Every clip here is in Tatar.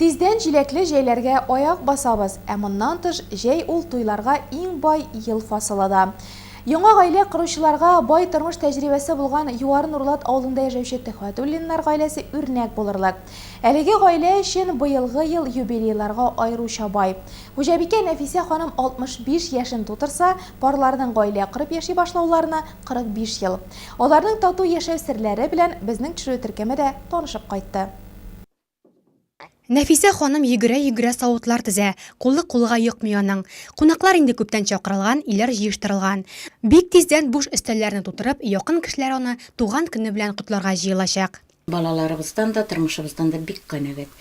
Тиздән җиләкле җәйләргә аяк басабыз, ә моннан тыш, җәй ул туйларга иң бай ел фасылы да. Яңа гаилә коручыларга бай тормыш тәҗрибәсе булган Югары Нурлат авылында яшәүче Төхвәтуллиннар гаиләсе үрнәк булырлык. Әлеге гаилә өчен быелгы ел юбилейларга аеруча бай. Хуҗабикә Нәфисә ханым 65 яшен тутырса, парларның гаилә корып яши башлауларына 45 ел. Аларның тату яшәү серләре белән безнең төшерү төркеме дә танышып кайтты. Нәфисә ханым йөгерә-йөгерә савытлар тезә, кулы кулга йокмый аның. Кунаклар инде күптән чакырылган, өйләр җыештырылган. Бик тиздән буш өстәлләрне тутырып, якын кешеләр аны туган көне белән котларга җыелачак. Балаларыбыздан да, тормышыбыздан да бик канәгать.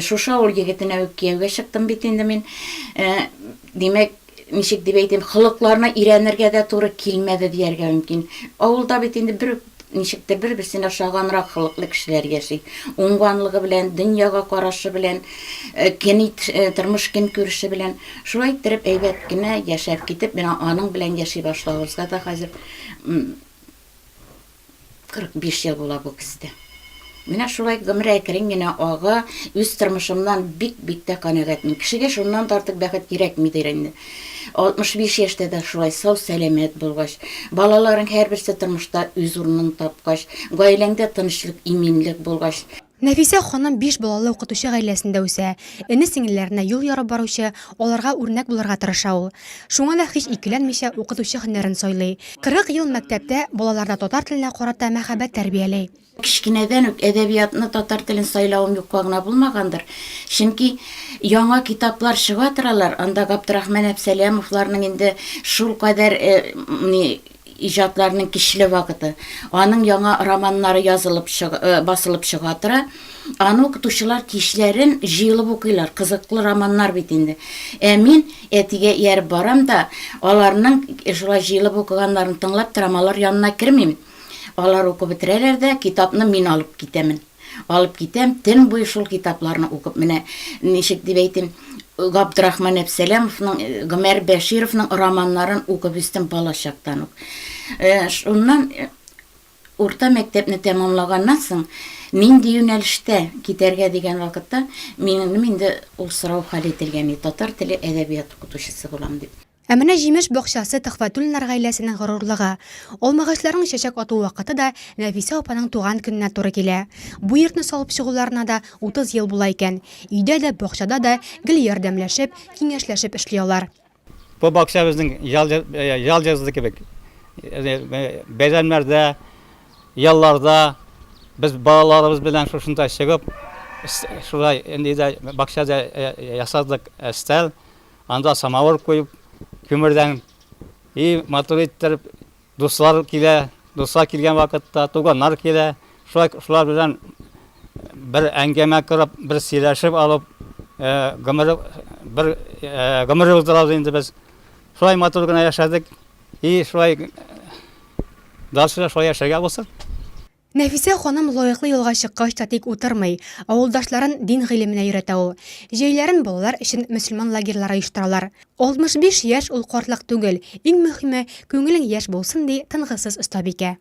Шушы авыл егетенә үк кияүгә чыктым бит инде мин. Димәк, ничек дип әйтим, холыкларына өйрәнергә дә туры килмәде дияргә мөмкин. Авылда бит инде бер үк ничектер бер-берсенә ошаганрак холыклы кешеләр яши. Уңганлыгы белән, дөньяга карашы белән, э, көн ит, э, тормыш көнкүреше белән. Шулай иттереп әйбәт кенә яшәп китеп, менә аның белән яши башлавыбызга да хәзер 45 ел була бу көздә. Менә шулай гомер әкрен генә ага, үз тормышымнан бик-бик тә канәгатьмен. Кешегә шуннан да артык бәхет кирәкмидер инде. 65 яшьтә дә шулай сау-сәламәт булгач, балаларың һәрберсе тормышта үз урынын тапкач, гаиләңдә тынычлык, иминлек булгач. Нәфисә ханым биш балалы укытучы гаиләсендә үсә. Эне-сеңелләренә юл ярып баручы, аларга үрнәк булырга тырыша ул. Шуңа да һич икеләнмичә укытучы һөнәрен сайлый. 40 ел мәктәптә балаларда татар теленә карата мәхәббәт тәрбияли. Кечкенәдән үк әдәбиятны, татар телен сайлавым юкка гына булмагандыр. Чөнки яңа китаплар чыга торалар, анда Габдрахман Әпсәләмовларның инде шулкадәр ни иҗатларының көчле вакыты. Аның яңа романнары язылып чыга, басылып чыга тора. Аны укытучылар кичләрен җыелып укыйлар. Кызыклы романнар бит инде. Ә мин әтигә ияреп барам да, аларның шулай җыелып укыганнарын тыңлап торам, алар янына кермим. Алар укып бетерәләр дә, китапны мин алып китәмен. Алып китәм, төн буе шул китапларны укып, менә ничек дип әйтим, Габдрахман Әпсәләмовның, Гомәр Бәшировның романнарын укып үстем балачактан ук. Шуннан урта мәктәпне тәмамлаганнан соң, нинди юнәлештә китәргә дигән вакытта, минем инде ул сорау хәл ителгән иде, татар теле, әдәбият укытучысы булам дип. Ә менә җимеш бакчасы Төхвәтуллиннар гаиләсенең горурлыгы. Алмагачларның чәчәк ату вакыты да Нәфисә апаның туган көненә туры килә. Бу йортны салып чыгуларына да 30 ел була икән. Өйдә дә, бакчада да гел ярдәмләшеп, киңәшләшеп эшли алар. Бу бакча безнең ял йорты кебек. Бәйрәмнәрдә, ялларда без балаларыбыз белән шушында чыгып, шулай инде бакчада ясадык өстәл. Анда самавыр куеп, күмердән и матур иттереп дуслар килә, дуслар килгән вакытта туганнар килә. Шулай шулар белән бер әңгәмә корып, бер сөйләшеп алып, гомер бер гомер уздырабыз инде без. Шулай матур гына яшәдек. И шулай дальше шулай яшәргә булсын. Нәфисә ханым лаеклы ялга чыккач та тик утырмый, авылдашларын дин гыйлеменә өйрәтә ул. Җәйләрен балалар өчен мөселман лагерьлары оештыралар. 65 яшь ул картлык түгел, иң мөһиме, күңелең яшь булсын, ди тынгысыз остабикә.